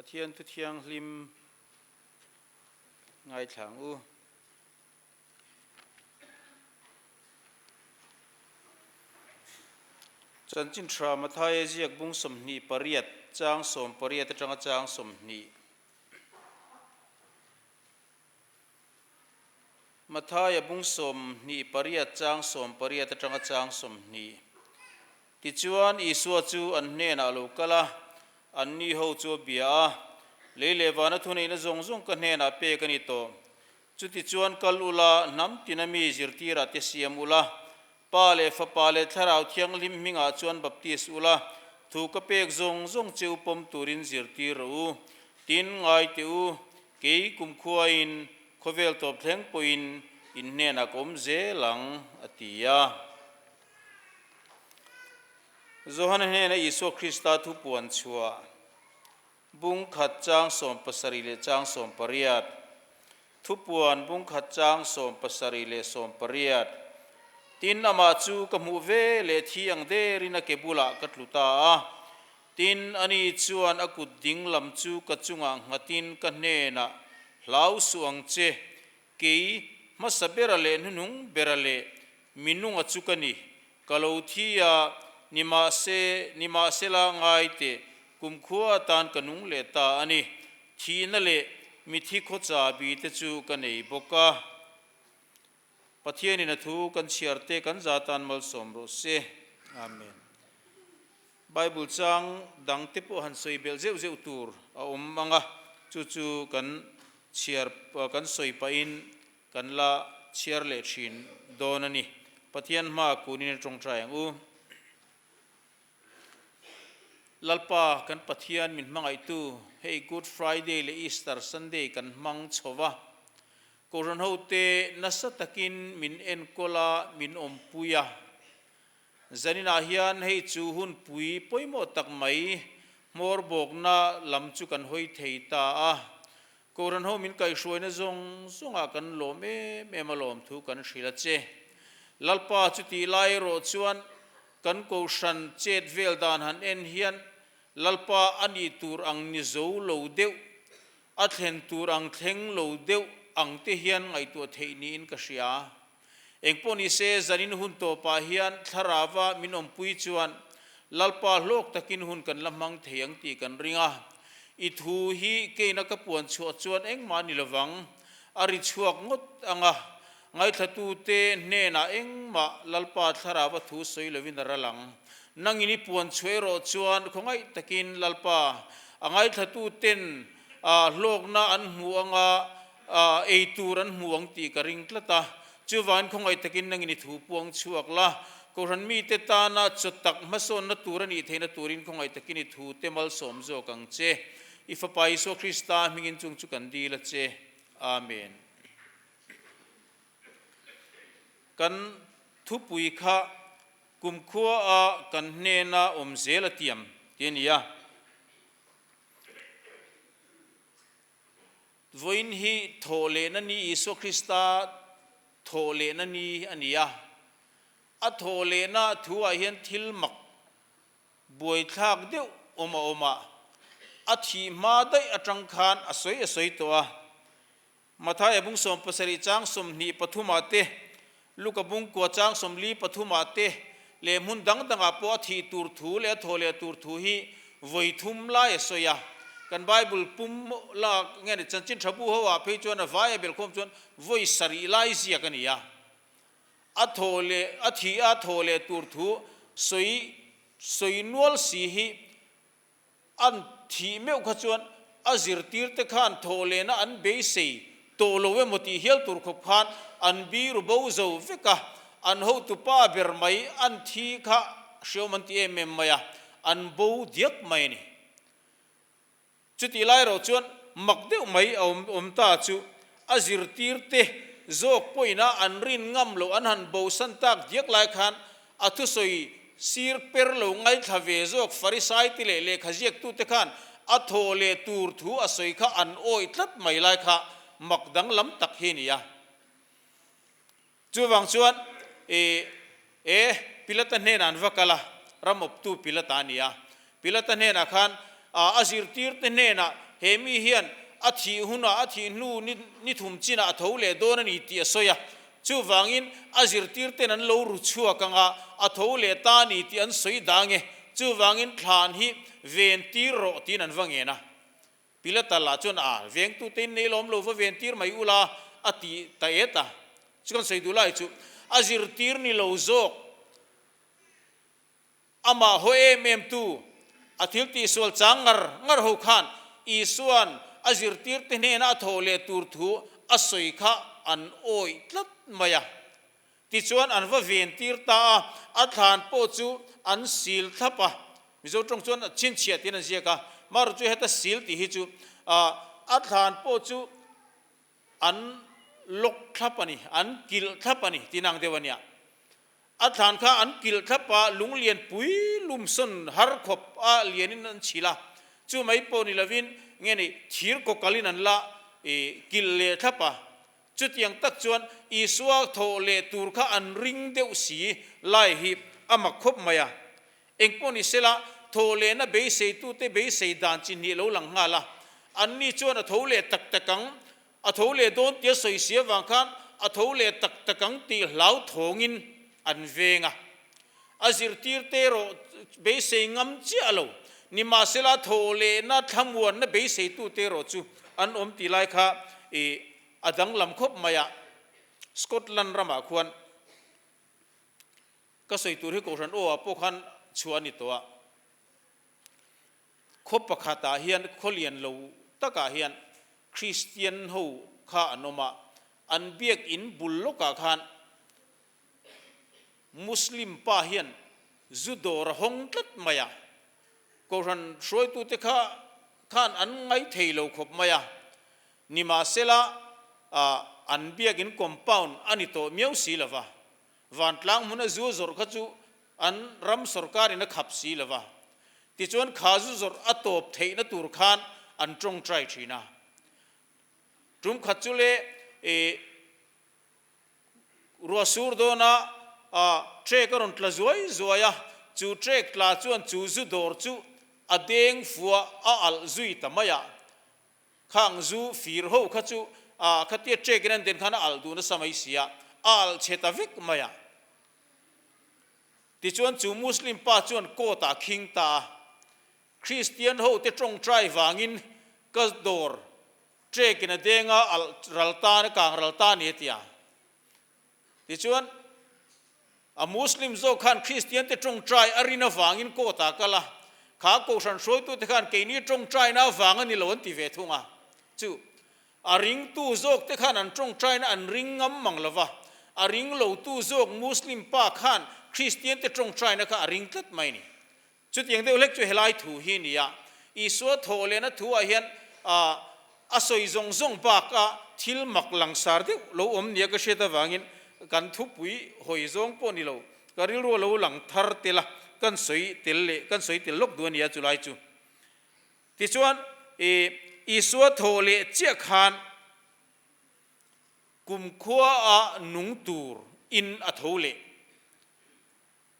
Pathian thu thianghlim ngaithla ang u. Chanchin tha Mathaia ziak bung 28 chang 18 atanga chang 20. Mathaia bung 28 chang 18 atanga chang 20. Tichuan, Isua chu an hnenah a lo kal a, anni ho chu a bia a, Lei leh vana thuneihna zawng zawng ka hnenah pek a ni tawh. Chutichuan kal ula, hnam tina mi zirtirah te siam ula, Pa leh Fapa leh Thlarau Thianghlim hmingah chuan baptis ula, thu ka pek zawng zawng che u pawm turin zirtir rawh u. Tin, ngai teh u, kei kumkhuain khawvel tawp thleng pawhin in hnenah ka awm zel ang, a ti a. Johana hnena Isua Krista thu puan chhuah bung khat chang 70 leh chang 80. Thupuan bung khat chang 70 leh 80. Tin, amah chu ka hmuh ve leh thi ang derin a ke bulah ka tlu ta a. Tin, ani chuan a kut ding lam chu ka chungah nghatin ka hnenah, Hlau suh ang che, Kei, hmasa bera leh hnuhnung bera leh minunga chu ka ni, ka lo thi a, nimahse, nimahsela ngai teh, kumkhua atan ka nung leh ta a ni. Thihna leh mithi khaw chabi te chu ka nei bawk a. Pathianin a thu kan chhiar te kan za tan malsawm rawh se. Amen. Bible chang dang te pawh han sawi belh zeuh zeuh tur a awm ang a, chu chu kan chhiar kan sawi pahin kan la chhiar leh thin dawn a ni. Pathian hma kunin a tawngtai ang u. Lalpa kan Pathian min hmangaihtu, hei Good Friday leh Easter Sunday kan hmang chho va, Kohhran hote nasa takin min enkawl a, min awmpui a. Zaninah hian hei chu hunpui pawimawh tak mai hmawr bawkna lam chu kan hawi thei ta a. Kohhran ho min kaihhruaina zawng zawngah kan lawm em em a lawmthu kan hrilh a che. Lalpa chutih lai erawh chuan kan kohhran chet vel dan han en hian Lalpa a nih tur ang ni zo lo deuh, a thlen tur ang thleng lo deuh ang te hian ngaihtuah theih niin ka hria. Engpawh ni se, zanin hun tawpah hian thlarava min awmpui chuan Lalpa hlawk takin hun kan la hmang thei ang tih kan ring a. I thu hi keina ka puan chhuah chuan engmah ni lovang, a ri chhuak ngawt ang a, ngaithlatute hnenah engmah Lalpa thlarava thu sawi lovin a ral ang. Nangin i puan chhuah erawh chuan khawngaih takin Lalpa a ngaithlatuten hlawkna an hmu ang a, Ei tur an hmu ang tih ka ring tlat a, chuvangin khawngaih takin nangin i thu puang chhuak la, Kohhran mite tana chaw tak hmasawnna tur a nih theihna turin khawngaih takin i thu te malsawm zawk ang che. I Fapa Isua Krista hmingin chung chu kan dil a che. Amen. Kan thupui kha kumkhua a kan hnena awm zel a tiam ti a ni a. Vawiin hi thawhlehna ni Isua Krista thawhlehna ni a ni a. A thawhlehna thuah hian thil mak buaithlak deuh awm a awm a, a thih hma daih atang khan a sawi a sawi tawh a. Mathaia bung 70 chang 23 ah te, Luka bung kua chang 43 ah te leh hmun dang dangah pawh a thih tur thu leh a thawhleh tur thu hi vawi thum lai a sawi a. Kan Bible pum lak nge ni chanchin tha bu ho ah phei chuan a vai a belkhawm chuan vawi sarih lai ziak a ni a. A thawhleh a thih a thawhleh tur thu sawi sawi nual si hi An thih meuh kha chuan a zirtirte khan thawhlehna an beisei tawh lo emaw tih hial tur khawp khan an biru bo zo vek a, an hotupa ber mai an thi kha hreawm an ti em em mai a, an bo diak mai a ni. Chutih lai erawh chuan mak deuh mai a awm awm ta chu a zirtirte zawk pawhin a an rin ngam loh an han bosan tak diak lai khan A thusawi sir per lo ngaithla ve zawk Farisai te leh lehkha ziaktute khan a thaw leh tur thu a sawi kha an awih tlat mai lai kha mak danglam tak hi a ni a. Chuvang chuan e e Pilata hnenah an va kal a, ram awptu Pilata a ni a. Pilata hnenah khan a zirtirte hnenah He mi hian a thih hunah a thih hnu ni thum chinah a tho leh dawn a ni tih a sawi a. Chuvangin a zirtirten an lo ru chhuak ang a, a tho leh ta a ni tih an sawi dang e. Chuvangin thlan hi ven tir rawh tiin an va ngen a. Pilata lah chuan a vengtute in nei lawm lo va ven tir mai ula a ti ta et a. Chu kan sawi duh lai chu a zirtir ni lo zawk. Amah haw em em tu, a thil tihsual chang ngar ngar ho khan Isua'n a zirtirte hnena a thawh leh tur thu a sawi kha an awih tlat mai a. Tichuan an va ventir ta a, a thlan pawh chu an sil thlap a. Mizo tawng chuan chhinchhiah tiin an ziak a, marawh chu heta sil tih hi chu a thlan pawh chu an lawk thlap a ni, an kilh thlap a ni tih nang deuh a nia. A thlan kha an kilh thlap a, lung lian pui lum sawn har khawp a lianin an chhilh a, chu mai pawh ni lovin nge ni thir kawkalin an la kilh leh thlap a. Chutiang tak chuan Isua thawh leh tur kha an ring deuh si lai hi a mak khawp mai a. Engpawh ni sela, thawh lehna beiseitute beisei dan chi hnih lo lang nghal a, anni chuan a tho leh tak tak ang A tho leh dawn tia sawi si avang khan a tho leh tak tak ang tih hlau thawngin an veng a. A zirtirte erawh beisei ngam chiah lo. Nimahsela tho lehna thlamuanna beiseitute erawh chu an awm tih lai kha i a danglam khawp mai a. Scotland ramah khuan ka sawi tur hi Kohhran aw ah pawh khan chhuah a ni tawh a. Khaw pakhatah hian khaw lian lo takah hian Kristian ho kha an awm a, an biakinn bul lawkah khan Muslim pa hian zu dawr a hawng tlat mai a, Kohhran hruaitute kha khan an ngaithei lo khawp mai a, nimahsela an biakinn compound a ni tawh miau si lo va, Vantlang hmuna zu zawrh kha chu an ram sorkarin a khap si lo va, tichuan kha zu zawrh a tawp theihna tur khan an tawngtai thin a. Tum khat chu le i ruah sur dawna trek a rawn tla zuai zuai a, chu trek tla chuan chu zu dawr chu a deng fua a alh zui ta mai a. Khang zu fir ho kha chu a khatia trek in an den khan a alh duh nasa mai sia, a alh chhe ta vek mai a. Tichuan chu Muslim pa chuan court ah khing ta a, Christian ho te tawngtai vangin ka dawr trek in a deng a alh ral ta a kang ral ta a ni a ti a. Tichuan, a Muslim zawk khan Kristian te tawngtai a rin avangin court ah kal a, kha Kohhran hruaitute khan keini tawngtaina avang a ni lo an ti ve thung a. Chu, a ringtu zawk te khan an tawngtaina an ring ngam mang lo va, a ring lotu zawk Muslim pa khan Kristian te tawngtaina kha a ring tlat mai a ni. Chutiang deuh hlek chu helai thu hi a ni a, Isua thawh lehna thuah hian a sawi zawng zawng baka thil mak langsar deuh lo awm nia ka hriat avangin kan thupui hawi zawng pawh ni lo, ka rilru a lo lang thar tel a, kan sawi tel leh kan sawi tel lawk duh a ni a chulai chu. Tichuan, Isua thawh leh chiah khan kumkhua-a nung tur in a tho leh.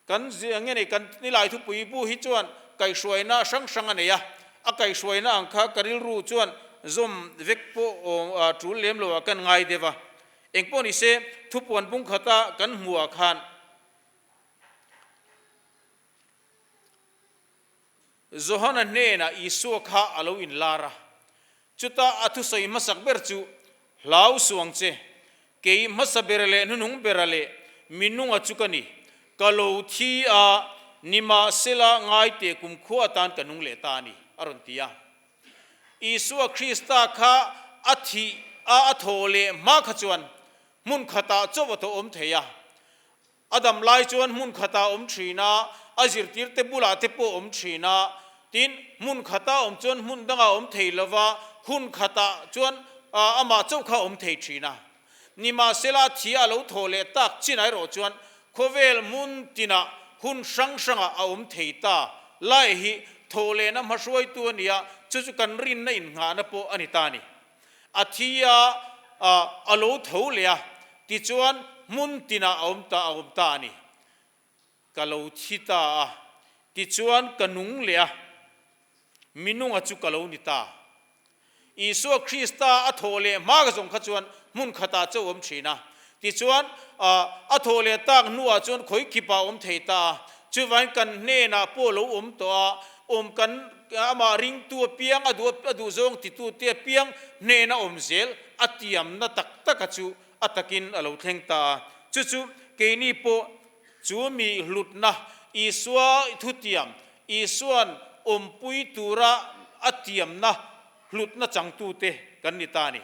Kan zia nge nei, kan nilai thupui bu hi chuan kaihhruaina hrang hrang a nei a, a kaihhruaina ang kha ka rilru chuan zawm vek pawh a tul lem lo ah kan ngai deuh a. Engpawh ni se, thupuan bung khata kan hmuh ah khan Johana hnenah Isua kha a lo inlar a, chuta a thusawi hmasak ber chu, Hlau suang che, kei hmasa bera leh hnuhnung bera leh minunga chu ka ni, ka lo thi a, nimahsela ngaite kumkhua atan ka nung leh ta a ni, a rawn ti a. Isua Krista kha a thih a a thawh leh hma kha chuan hmun khatah chauh a tawh awm thei a, A dam lai chuan hmun khatah awm thin a, a zirtirte bulah te pawh awm thin a. Tin, hmun khatah awm chuan hmun dangah awm thei lo va, hun khatah chuan amah chauh kha awm thei thin a. Nimahsela, thi a lo thawh leh tak chin erawh chuan khawvel hmun tinah hun hrang hrangah a awm thei ta lai hi thawhlehna hmahruaitu a ni a, chu chu kan rinna innghahna pawh a ni ta a ni. A thi a, a lo tho leh a, tichuan hmun tinah a awm ta a awm ta a ni. Ka lo thi ta a, tichuan ka nung leh a, minunga chu ka lo ni ta. Isua Krista a thawh leh hma ka zawng kha chuan hmun khatah chauh awm thin a. Tichuan, a thawh leh tak hnuah chuan khawi khipah awm thei ta a. Chuvangin kan hnenah pawh lo awm tawh a, awm kan amah ringtu apiang, a duh a duh zawng titute apiang hnena awm zel a tiamna tak taka chu a takin a lo thleng ta a. Chu chu keini pawh chu mi hlutna Isua thutiam, Isua'n awmpui tura a tiamna hlutna changtute kan ni ta a ni.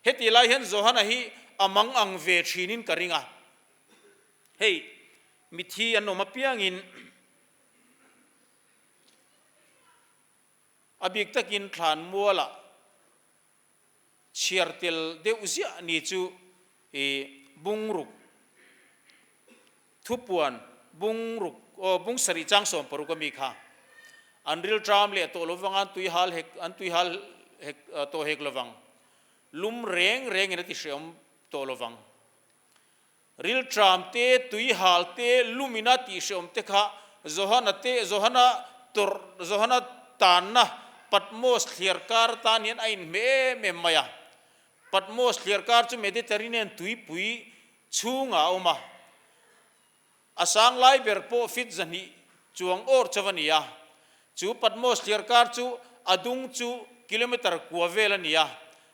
Heti lai hian Johana hi a mang ang ve thinin ka ring a. Hei, mithi an awm apiangin a bik takin thlanmualah chhiar tel deuh ziah ni chu i bungruk thupuan bungruk aw bung sarih chang 16 a mi kha an rilṭam leh tawh lovang an tui hal hek an tui hal hek tawh hek lovang lum reng rengin a ti hreawm tawh lovang Rilṭam te, tuihal te, lumina tih hreawm te kha Johana te, Johana tawrh, Johana tanna Patmos thliarkar atan hian a inhmeh em em mai a. Patmos thliarkar chu Mediterranean tuipui chhungah a awm a. A sang lai ber pawh fit 200 chuang awr chauh a ni a. Chu Patmos thliarkar chu a dung chu kilometre kua vel a ni a,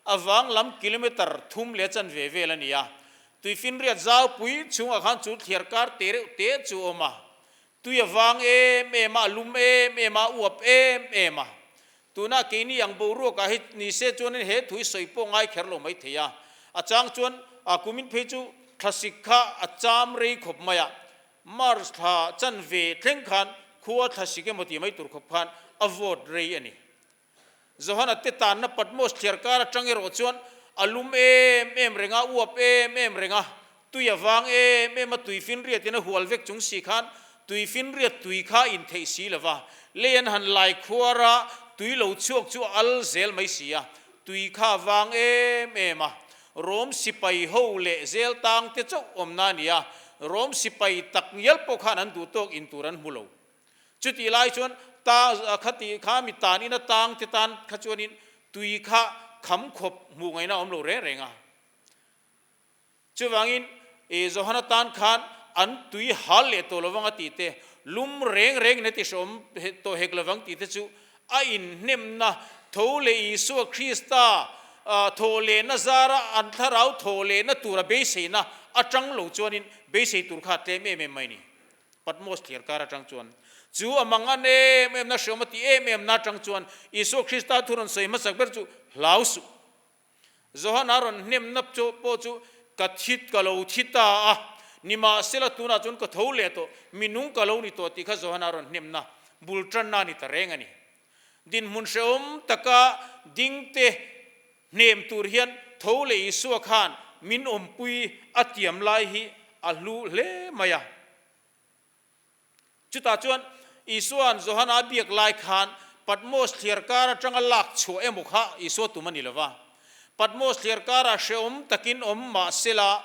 a vang lam kilometre thum leh chanve vel a ni a. Tuifinriat zaupui chhungah khan chu thliarkar te reuh te chu a awm a. Tui a vang em em a, a lum em em a, a uap em em a. Tuna keini ang boruakah hi ni se chuanin he thu hi sawi pawh ngai kher lo mai thei a. A chang chuan a kumin phei chu thlasik kha a cham rei khawp mai a. March thla chanve thleng khan khua thlasik emaw tih mai tur khawp khan a vote rei a ni. Johana te tanna Patmos thliarkar atang erawh chuan a lum em em reng a, uap em em reng a, tui a vang em em a, tuifinriatin a hual vek chung si khan tuifinriat tui kha a intheih si lo va, lei an han lai khuar a, tui lo chhuak chu a al zel mai si a, tui kha a vang em em a. Rom sipai ho leh zel tang te chauh awmna a ni a, Rom sipai tak ngial pawh khan an duh tawk in tur an hmu lo. Chutih lai chuan ta khati kha mi tan ina tang te tan kha chuanin tui kha kham khawp hmuh ngaihna a awm lo reng reng a. Chuvangin i Johana tan khan an tui hal leh tawh lovang a tih te, lum reng rengin a ti hreawm tawh hek lovang tih te chu a inhnemna tho leh Isua Krista thawh lehna zara an thlarau thawh lehna tura beiseina atang lo chuanin beisei tur kha a tlem em em mai a ni. Patmos thliar kar atang chuan chu a mang an em em na hreawm a ti em em na atang chuan Isua Krista thu rawn sawi hmasak ber chu hlau suh. Johana rawn hnem nap chu pawh chu ka thi ka lo thi ta a, nimahsela tunah chuan ka tho leh tawh, mi nung ka lo ni tawh tih kha Johana rawn hnem na bul tanna a ni ta reng a ni. Dinhmun hrehawm taka dingte hnem tur hian tho leh Isua khan min awmpui a tiam lai hi a hlu hle mai a. Chutah chuan Isua'n Johana a biak lai khan Patmos thliarkar atanga lak chhuah emaw kha Isua tum a ni lo va. Patmos thliarkarah hrehawm takin awm mah sela,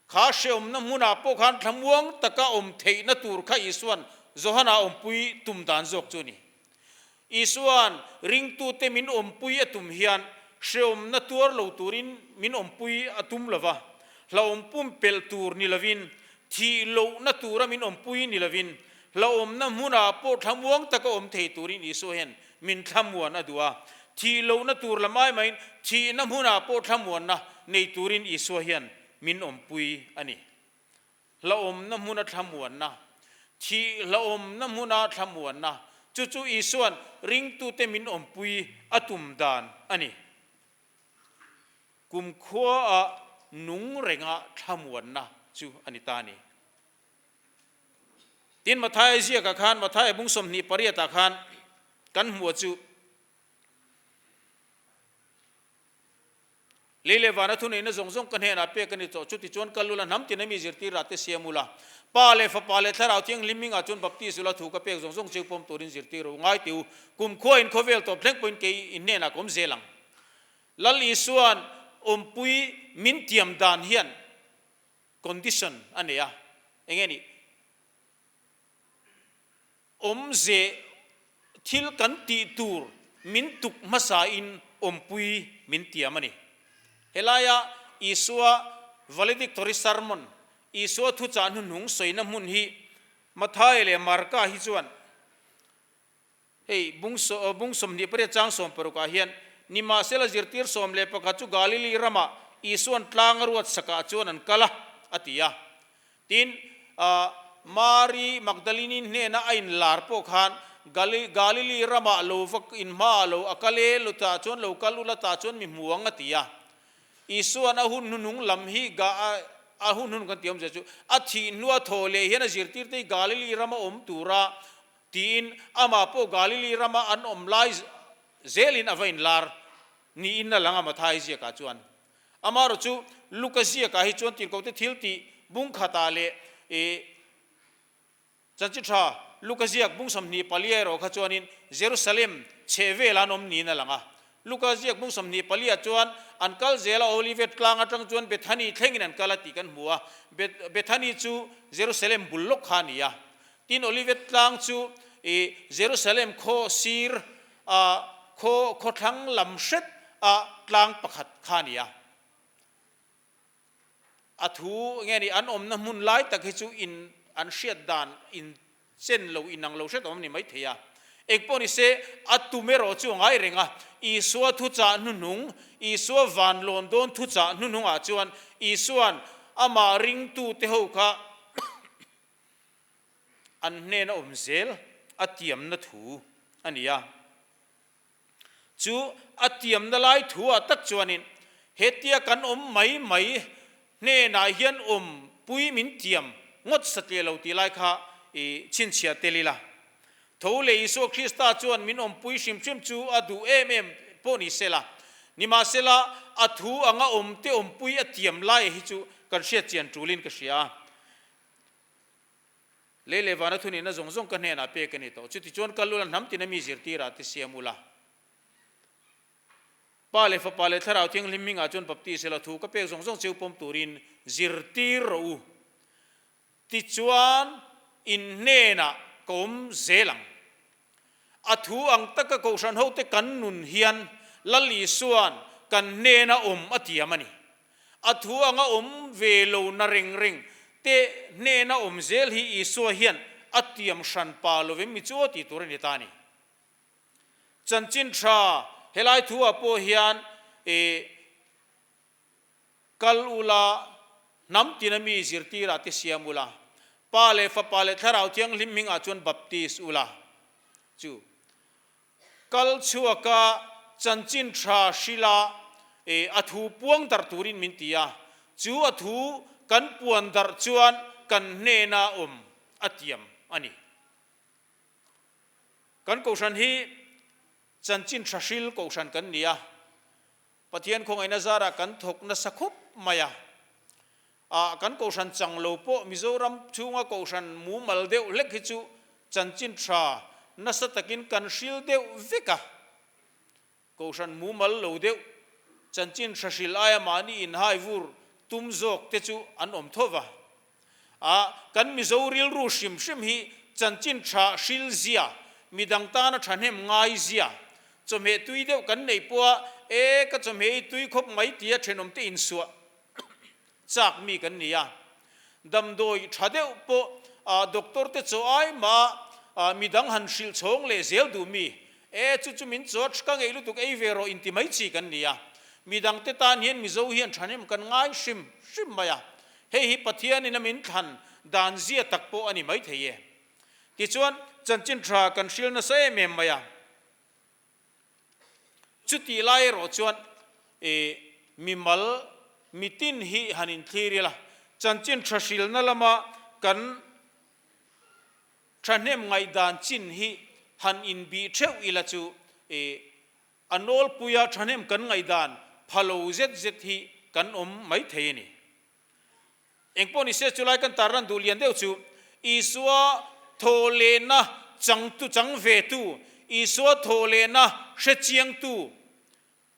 kha hrehawmna hmunah pawh khan thlamuang taka awm theihna tur kha Isua'n Johana awmpui tum dan zawk chu a ni. Isua'n ringtute min awmpui a tum hian hrehawmna tuar lo turin min awmpui a tum lo va, hlauhawm pumpelh tur ni lovin, thih lohna tura min awmpui ni lovin, hlauhawmna hmunah pawh thlamuang taka awm thei turin Isua hian min thlamuan a duh a. Thih lohna tur lam ai maiin thihna hmunah pawh thlamuanna nei turin Isua hian min awmpui a ni. Hlauhawmna hmuna thlamuanna, thih hlauhawmna hmuna thlamuanna, chu chu Isua'n ringtute min awmpui a tum dan a ni. Kumkhuaah nung renga thlamuanna chu a ni ta a ni. Tin, Mathaia ziakah khan, Mathaia bung 28 ah khan kan hmuh chu, Lei leh vana thuneihna zawng zawng ka hnenah pek a ni tawh. Chutichuan kal ula, hnam tina mi zirtirah te siam ula, Pa leh Fapa leh Thlarau Thianghlim hmingah chuan baptis ula, thu ka pek zawng zawng cheu pawm turin zirtir u. Ngai tih u, kumkhua in khawvel tawp thleng pawhin kei in hnenah ka awm zel ang. Lal Isua'n awmpui min tiam dan hian condition a nei a, enge nih? Awmze thil kan tih tur min tuk hmasa in awmpui min tiam a ni. Helaia Isua valedictory sermon, Isua thuchah hnuhnung sawina hmun hi Matthai leh Marka hi chuan Hei, bung bung 28 chang 60 ah hian, Nimahsela zirtir 11 chu Galili ramah Isua'n tlang a ruat sakah chuan an kal a, a ti a. Tin, Mari Magdalini hnena a inlar pawh khan, Galili ramah lo va inhmaah lo a kal e, lutah chuan lo kal ula tah chuan mi hmu ang, a ti a. Isua'n a hun hnuhnung lam hi a hun hnuhnung kan tih awmzia chu, a thih hnua thaw leh hian a zirtirte hi Galili rama awm tura Tiin amah pawh Galili rama an awm lai zelin a va inlar niin a lang a Mathai ziakah chuan. Amaherawh chu Luka ziakah hi chuan tirhkohte thil tih bung khatah leh i Chanchin Tha Luka ziak bung 24 erawh kha chuanin Jerusalem chhehvelah an awm niin a lang a. Luka ziak bung 24 chuan an kal zel a, Olivet tlang atang chuan Bethany thlengin an kal a tih kan hmu a. Bethany chu Jerusalem bul lawk kha a ni a. Tin, Olivet tlang chu i Jerusalem khaw sir a khaw khawthlang lam hret a tlang pakhat kha a ni a. A thu nge ni an awmna hmun lai tak hi chu in an hriat dan in chen lo inang lo hret awm a ni maithei a. Engpawh ni se, a tum erawh chu a ngai reng a, Isua thuchah hnuhnung, Isua van lawn dawn thuchah hnuhnungah chuan Isua'n amah ringtute ho kha An hnena awm zel a tiamna thu a ni a. Chu a tiamna lai thu ah tak chuanin hetia kan awm mai mai hnenah hian awm pui min tiam ngawt satliah lo tih lai kha i chhinchhiah tel ila. Tho leh Isua Krista chuan min awmpui hrim hrim chu a duh em em pawh ni sela, nimahsela a thu anga awmte awmpui a tiam lai hi chu kan hriat chian tulin ka hria a. Lei leh vana thunihna zawng zawng ka hnenah pek a ni tawh. Chutichuan kal ula hnam tina mi zirtirah te siam ula. Pa leh Fapa leh Thlarau Thianghlim hmingah chuan baptis ila thu ka pek zawng zawng cheu pawm turin zirtir rawh u. Tichuan in hnenah ka awm zel ang. A thu ang taka Kohhran hote kan nun hian Lal Isua'n kan hnena awm a tiam a ni. A thu anga awm ve lo na reng reng te hnena awm zel hi Isua hian a tiam hran pa lovin mi chu aw tih tur a ni ta a ni. Chanchin tha helai thu ah pawh hian i Kal ula, hnam tina mi zirtirah te siam ula, Pa leh Fapa leh Thlarau Thianghlim hmingah chuan baptis ula. Chu kal chhuaka chanchin tha hrila e a thu puang darh turin min ti a, chu a thu kan puan darh chuan kan hnena awm a tiam a ni. Kan Kohhran hi chanchin tha hril Kohhran kan ni a, Pathian khawngaihna zarah kan thawk nasa khawp mai a, ah kan kohhran chang lo pawh Mizoram chhunga kohhran mumal deuh hlek hi chu chanchin tha nasa takin kan hril deuh vek a, kohhran mumal lo deuh chanchin tha hril aia mahni inhai vur tum zawk te chu an awm tho va. A, kan Mizo rilru hrim hrim hi chanchin tha hril zia, midang tana thahnem ngai zia, chawhmeh tui deuh kan neih pawha e ka chawhmeh i tui khawp mai tia thenawmte insuah chak mi kan ni a. Damdawi tha deuh pawh a doctor te chaw ai mah a midang han hrilh chhawng leh zel duh mi, e chu chu min chaw ka ngeih lutuk ei ve rawh inti mai chi kan ni a. Midangte tan hian Mizo hian thahnem kan ngai hrim hrim mai a. Hei hi Pathianin a min thlan dan zia tak pawh a ni maithei e. Tichuan, chanchin tha kan hril nasa em em mai a. Chutih lai erawh chuan i mimal mitin hi han inthlir ila, chanchin tha hrilna lama kan thahnem ngaihdan chin hi han inbih theuh ila chu i A nawlpuia thahnem kan ngaihdan pha lo zet zet hi kan awm mai thei a ni. Engpawh ni se chulai kan tarlan duh lian deuh chu Isua thawhlehna changtu chang vetu, Isua thawhlehna hrechiangtu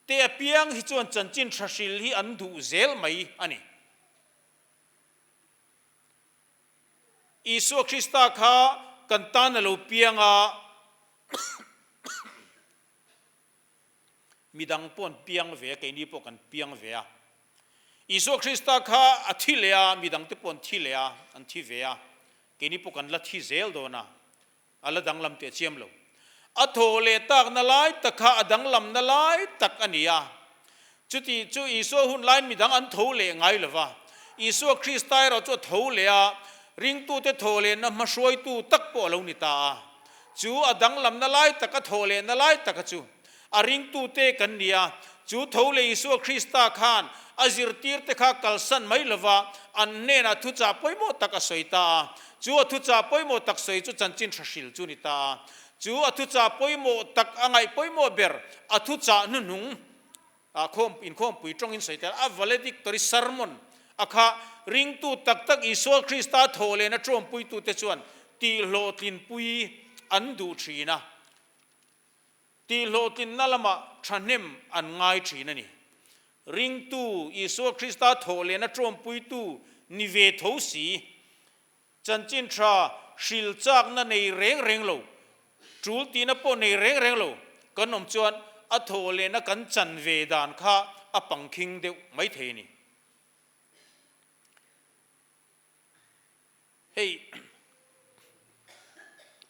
te apiang hi chuan chanchin tha hril hi an duh zel mai a ni. Isua Krista kha kan tan a lo piang a. Midang pawh an piang ve a, keini pawh kan piang ve a. Isua Krista kha a thi leh a, midangte pawh an thi leh a, an thi ve a. Keini pawh kan la thi zel dawn a, a la danglam teh chiam lo. A thaw leh takna lai tak kha a danglamna lai tak a ni a. Chuti chu Isua hun laiin midang an tho leh ngai lo va. Isua Krista erawh chu a tho leh a, ringtute thaw lehna hmahruaitu tak pawh a lo ni ta a. Chu a danglamna lai tak, a thaw lehna lai taka chu A ringtute kan ni a, chu tho leh Isua Krista khan a zirtirte kha kalsan mai lova an hnenah thuchah pawimawh tak a sawi ta a. Chu a thuchah pawimawh tak sawi chu chanchin hra hril chu ni ta a. Chu a thuchah pawimawh tak a ngaih pawimawh ber a thuchah hnuhnung ah khawm inkhawmpui tawngin sawi tel a valedictory sermon a kha ringtu tak tak Isua Krista thaw lehna tawmpuitute chuan tihhlawhtlinpui an duh thin a. Tihhlawhtlinna lamah thahnem an ngai thin a ni. Ringtu, Isua Krista thawhlehna tawmpuitu ni ve tho si, chanchin tha hril chakna nei reng reng lo, tul tihna pawh nei reng reng lo kan awm chuan a thawhlehna kan chan ve dan kha a pangkhing deuh mai thei a ni. Hei,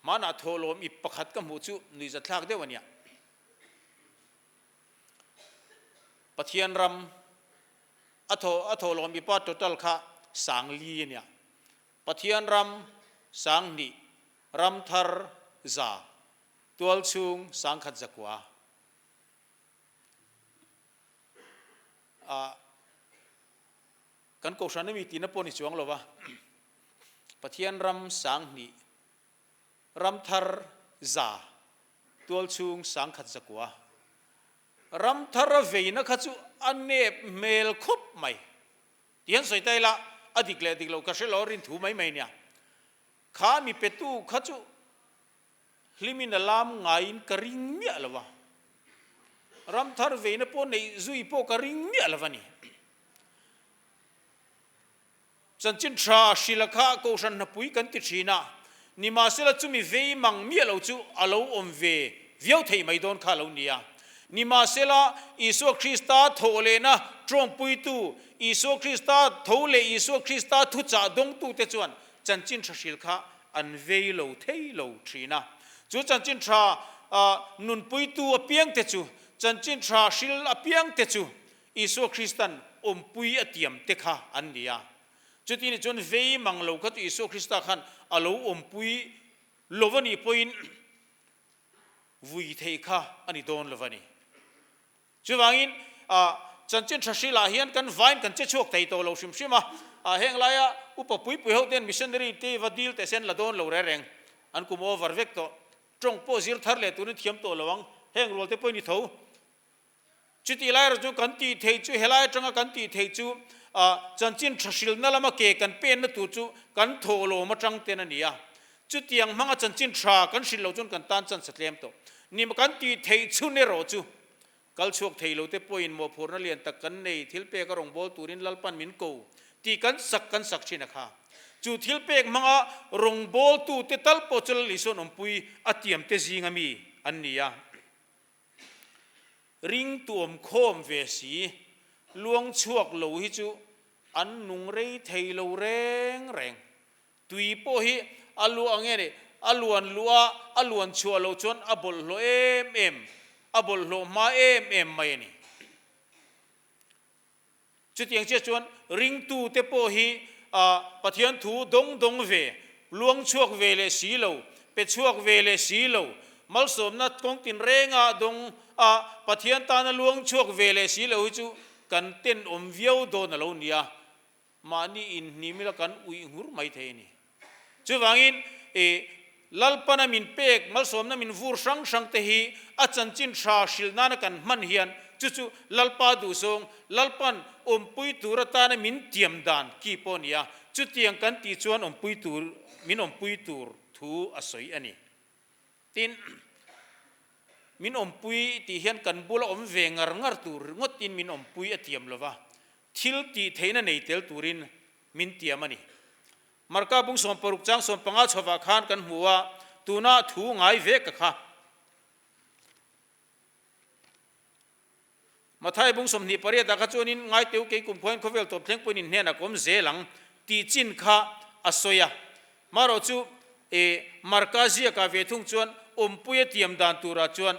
hmanah thawhlawm ip pakhat ka hmuh chu nuihzathlak deuh a nia. Pathian ram a thaw a thawhlawm ipa total kha sangli a nia. Pathian ram sanghnih, ram thar za, tualchhung sangkhat zakua. Ah. Kan Kohhran ami tihna pawh ni chuang lova, Pathian ram 2000, ram thar 100, tualchhung 1000 zakua. Ram thar a veina kha chu a nep hmel khawp mai. Ti hian sawi ta ila, a dik leh dik lo ka hre lo, rin thu mai mai nia. Kha mi petu kha chu Hlimin a lam ngaiin ka ring miah lo a, ram thar veina pawh neih zui pawh ka ring miah lo a ni. Chanchin tha hrila kha Kohhran hnapui kan ti thin a, nimahsela chumi vei mang miah lo chu a lo awm ve viau thei mai dawn kha a lo ni a. Nimahsela Isua Krista thawh lehna tawngpuitu, Isua Krista tho leh Isua Krista thuchah dawngtute chuan chanchin tha hril kha an vei lo thei lo thin a. Chu chanchin tha nunpuitu apiangte chu, chanchin tha hril apiangte chu Isua Kristan awmpui a tiam te kha an ni a. Chuti nih chuan vei mang lo kha chu Isua Krista khan a lo awmpui lo a nih pawhin vui thei kha a ni dawn lo a ni. Chuvangin, chanchin tha hrilah hian kan vain kan che chhuak thei tawh lo hrim hrim a. Heng laia upa pui pui ho ten missionary te va dil teh sen la dawn lo reng reng. An kum over vek tawh. Tawng pawh zir thar leh turin thiam tawh lo ang. Heng rual te pawhin i tho. Chutih lai erawh chu kan tih theih chu helai atanga kan tih theih chu chanchin tha hrilna lama ke kan penna tur chu kan thawhlawm atang ten a ni a. Chutiang hmanga chanchin tha kan hrilh loh chuan kan tan chance a tlem tawh. Nim kan tih theih chhun erawh chu kal chhuak thei lo te pawhin mawhphurhna lian tak kan nei, thil pek a rawngbâwl turin Lalpan min ko tih kan sak kan sak thin a kha. Chu thil pek hmanga rawngbâwltu te tal pawh chu Lal Isuan awmpui a tiam te zinga mi an ni a. Ring tuam khawm ve si, luang chhuak lo hi chu an nung rei thei lo reng reng. Tui pawh hi a luah ang nge ni? A luan luh a, a luan chhuah loh chuan a bawlhhlawh em em, a bawlhhlawh hma em em mai a ni. Chutiang chiah chuan ringtute pawh hi Pathian thu dawng dawng ve, luang chhuak ve leh si lo, pe chhuak ve leh si lo, malsawmna kawng tinrenga dawng a, Pathian tana luang chhuak ve leh si lo hi chu kan tenawm viau dawn a lo ni a. Mahni inhnim ila kan uih ngur mai thei a ni. Chuvangin, i Lalpana min pek malsawmna min vur hrang hrang te hi a chanchin tha hrilh nana kan hman hian chu chu Lalpa duhzawng, Lalpan awmpui tur atana min tiam dan ki pawh a ni a, chutiang kan tih chuan awmpui tur, min awmpui tur thu a sawi a ni. Tin, min awmpui tih hian kan bula awm ve ngar ngar tur ringawtin min awmpui a tiam lo va, thil tih theihna nei tel turin min tiam a ni. Marka bung 60 chang 15 chhovah khan kan hmu a, tuna thu ngai ve ka kha. Mathai bung 28 ah kha chuanin Ngaiteu kei kum khuain khawvel tawp thleng pawhin in hnenah ka awm zel ang tih chin kha a sawi a. Marawh chu e Marka ziakah ve thung chuan awmpuia tiam dan turah chuan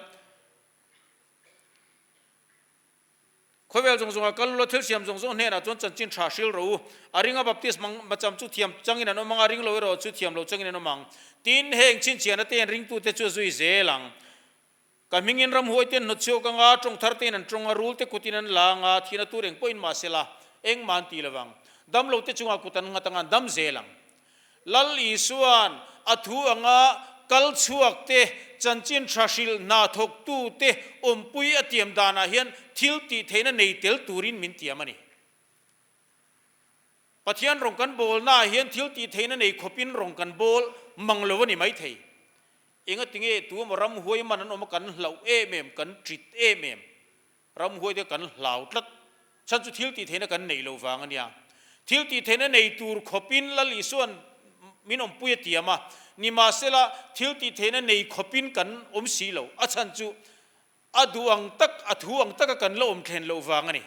Khawvel zawng zawnga kal ula thil siam zawng zawng hnenah chuan chanchin tha hril rawh u. A ringa baptist mang macham chu thiam changin an awm ang a, ring lo erawh chu thiam lo changin an awm ang. Tin, heng chhinchhiahna te hian ringtute chu a zui zel ang. Ka hmingin ramhuai te an hnawt chhuak ang a, tawng thar tein an tawng a, rul te kutin an la ang a, thihna tur eng pawhin mahsela engmah an ti lo vang. Dam lo te chungah kut an nghat ang a, an dam zel ang. Lal Isua'n a thu anga kal chhuak te, chanchin tha hrilh hna thawktu te awmpui a tiam danah hian thil tih theihna nei tel turin min tiam a ni. Pathian rawng kan bawlnaah hian thil tih theihna nei khawpin rawng kan bawl mang lo a ni maithei. Engatinge tu emaw ramhuai man an awm a kan hlauh em em, kan ṭit em em. Ramhuai te kan hlau tlat. Chhan chu thil tih theihna kan neih loh vang a nia. Thil tih theihna nei tur khawpin Lal Isua'n min awmpui a tiam a, nimahsela thil tih theihna nei khawpin kan awm si lo. A chhan chu a duh ang tak, a thu ang taka kan la awm thlen loh vang a ni.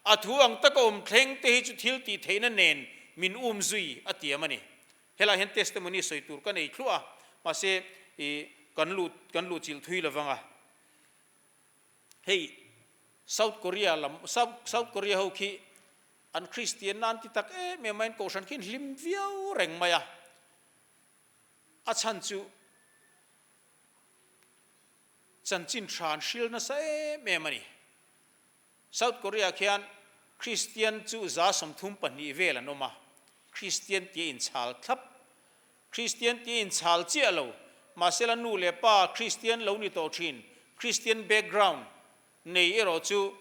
A thu ang taka awm thleng te hi chu thil tih theihna nen min um zui a tiam a ni. Helaiah hian testimony sawi tur ka nei thluah a, mahse i kan luh kan luhchilh thui lovang a. Hei South Korea lam South Korea ho khi an Kristian na an ti tak em em mai, an kohhran khi an hlim viau reng mai a, a chhan chu chanchin tha an hril nasa em em a ni. South Korea khian Kristian chu 32 vel an awm a, Kristian tia inchhal thlap, Kristian tia inchhal chiah lo, mahsela nu leh pa Kristian lo ni tawh thin, Kristian background nei erawh chu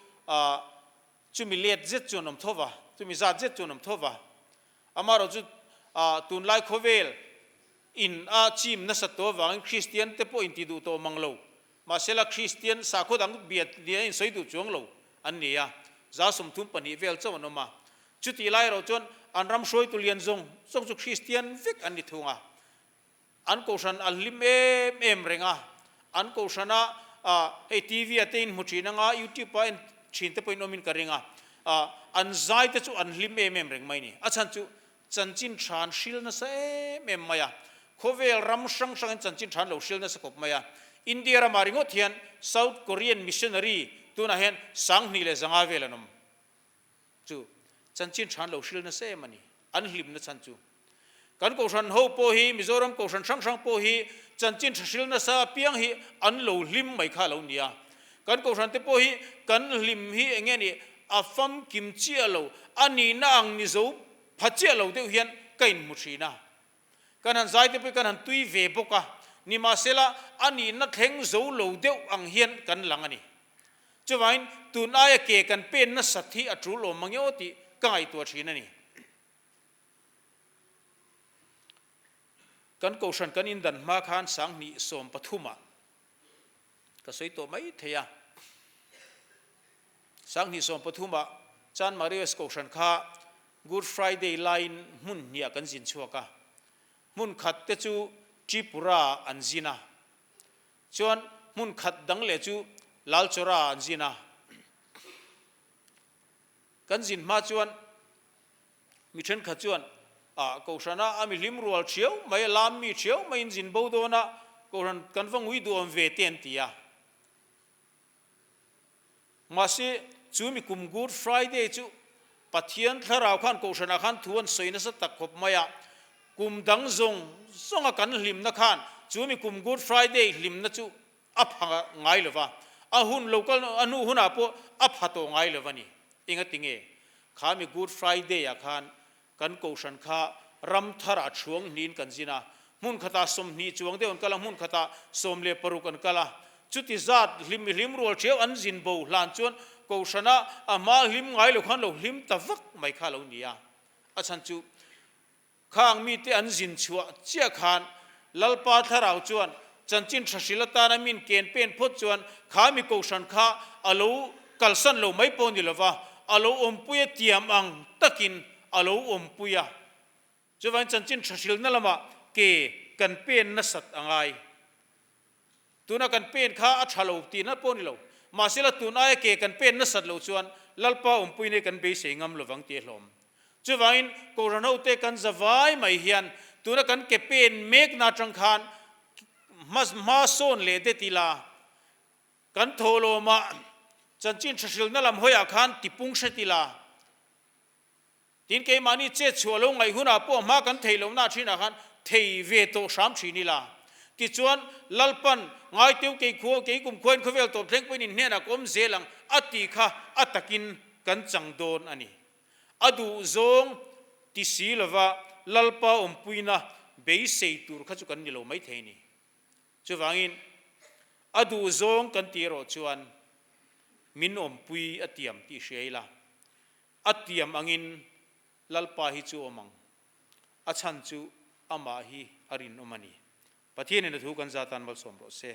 chumi let zet chu an awm tho va, chumi zat zet chu an awm tho va. Amaherawh chu tunlai khawvel in a chim nasat tawh avangin Kristian te pawh inti duh tawh mang lo, Mahsela Kristian sakhaw dang bia nia insawi duh chuang lo an ni a, 34 vel chauh an awm a. Chutih lai erawh chuan an ram hruaitu lian zawng zawng chu Kristian vek an ni thung a. An kohhran a hlim em em reng a, an kohhrana hei TV-a te in hmu thin anga YouTube-a en thin te pawhin awmin ka ring a, an zai te chu an hlim em em reng mai ni. A chhan chu Chanchin tha an hril nasa em em mai a, khawvel ram hrang hrangin chanchin tha an lo hril nasa khawp mai a. India ramah ringawt hian South Korean missionary tunah hian 2500 vel an awm. Chu chanchin tha an lo hril nasa em a ni, an hlimna chhan chu. Kan kohhran ho pawh hi, Mizoram kohhran hrang hrang pawh hi chanchin tha hril nasa apiang hi an lo hlim mai kha a lo ni a. Kan kohhran te pawh hi kan hlim hi eng nge ni, a famkim chiah lo, a nihna ang ni zo Pha chiah lo deuh hian ka inhmu thin a, kan han zai te pawh hi kan han tui ve bawk a, nimahsela a nihna thleng zo lo deuh ang hian kan lang a ni. Chuvangin tun aia ke kan pen nasat hi a tul awm mang emaw tih ka ngaihtuah thin a ni. Kan kohhran kan indan hma khan 2013 ah Ka sawi tawh mai thei a. 2013 ah Chan Marius Kohhran kha Good Friday laiin hmun hniah kan zin chhuak a. Hmun khat te chu Tripura ah an zin a. Chuan hmun khat dang leh chu Lalchawra ah an zin a. Kan zin hma chuan Mi thenkhat chuan, Ah, Kohhrana a mi hlim rual thiau mai, a lam mi thiau mai in zin bo dawn a, Kohhran kan va ngui duhawm ve te an ti a. Mahse, chu mi kum Good Friday chu Pathian thlarau khan Kohhranah khan thu an sawi nasa tak khawp mai a, kum dang zawng zawnga kan hlimna khan chu mi kum Good Friday hlimna chu a pha ngai lo va, a hun lo kal a hnu hunah pawh a pha tawh ngai lo va ni. Engati nge? Kha mi Good Friday ah khan kan kohhran kha ram tharah chhuang hnihin kan zin a, hmun khatah 20 chuang deuh an kal a, hmun khatah 16 an kal a. Chuti zat hlim mi hlim rual theu an zin bo hlan chuan kohhrana a hma hlim ngai lo khan lo hlim ta vak mai kha a lo ni a. A chhan chu Khang mite an zin chhuah chiah khan Lalpa thlarau chuan chanchin tha hril atana min ken pen phawt chuan kha mi kohhran kha a lo kalsan lo mai pawh ni lova, a lo awmpui a tiam ang takin a lo awmpui a. Chuvangin chanchin tha hrilna lamah ke kan pen nasat a ngai. Tuna kan pen kha a tha lo tihna pawh ni lo. Mahsela tun aia ke kan pen nasat loh chuan Lalpa awmpuina hi kan beisei ngam lovang tih a hlawm. Chuvangin Kohhran hote kan za vai mai hian tuna kan ke pen mekna atang khan hma sawn leh det ila, kan thawhlawmah chanchin hrahrilna lam hawiah khan tipung hret ila, Tin, keimahni chet chhuah lo ngaih hunah pawh hma kan thei lohna thinah khan thei ve tawh hram thin ila. Tichuan, Lalpan, Ngaiteu kei khua, kei kum khuain khawvel tawp thleng pawhin in hnenah ka awm zel ang, a tih kha a takin kan chang dawn a ni. A duh zawng ti si lova Lalpa awmpuina beisei tur kha chu kan ni lo maithei ni. Chuvangin, a duh zawng kan tih erawh chuan min awmpui a tiam tih hria ila. A tiam angin Lalpa hi chu awm ang, a chhan chu amah hi a rinawm a ni. Pathianin a thu kan za tan malsawm rawh se.